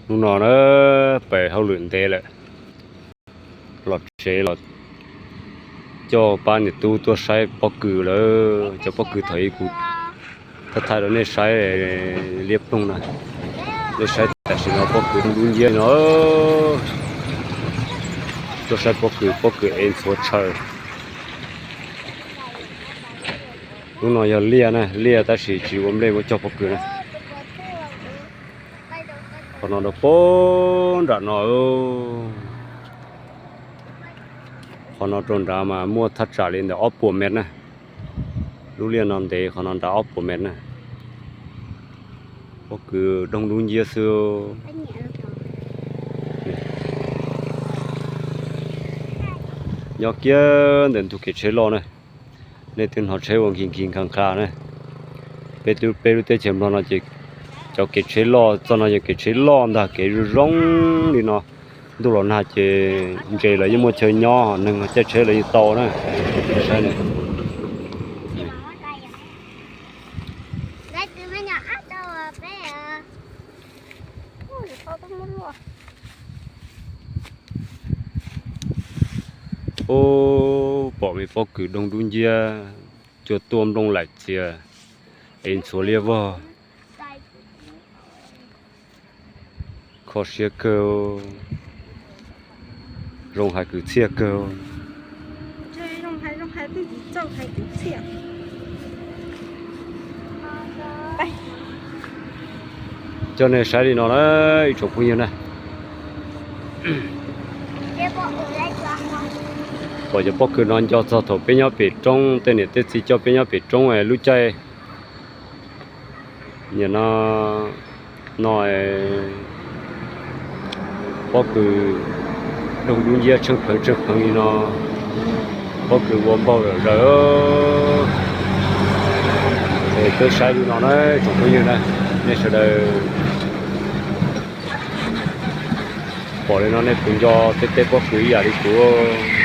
Hnub no na, pem hauj lwm ntev lawm, los tsev los coj pab niam tub tuaj saib pob kws lawm. Cov pob kws thaum ub kuv thaij thaij rau nej saib liab ploog na, nej saib tam sim no pob kws dub nciab no. Tuaj saib pob kws, pob kws ev ntxhuav tshaw. Lub no yog liaj na, liaj tab sis tsis ua nplej, muab cog pob kws na. Qhov no rau pem nram no, qhov no rau nrad mas muaj thaj tsam li ntawm ob puas mev na. Lub liaj no ntev, qhov no nrad ob puas mev na. Pob kws doog dub nciab xwb. Nyob kiag ntawm ntug kev tsheb loj na, nej twb hnov tsheb ua nkig nkig nqha nqha na. Peb twb, peb lub teb chaws Nplog no ces cov kev tsheb loj, txoj no yog kev tsheb loj ntag, kev zoo zoo li no. Ntuj los nag ces ntses los yeej muaj chaw nyob, neeg caij tsheb los yeej tau na. Saib, ub, pom me pob kws doog dub nciab, cua tuaj nplooj laim txias, ev ntxhuav liab vog. Kho siab kawg, zoo hais kwv txhiaj kawg. Coj nej saib li no na, ib tsoom phooj ywg na. Pom cov pob kws no nco txog thaum peb nyob pem roob, tej niam tej txiv coj peb nyob pem roob lub caij. Nim no, no pob kws doog dub nciab tsheej pheev tsheej pheev li no, pob kws ua npaug zom zaws. Es peb saib li no na tsoom phooj ywg na, nej sawv daws pom li no nej puas nco tej teb pob kws ib yam li kuv?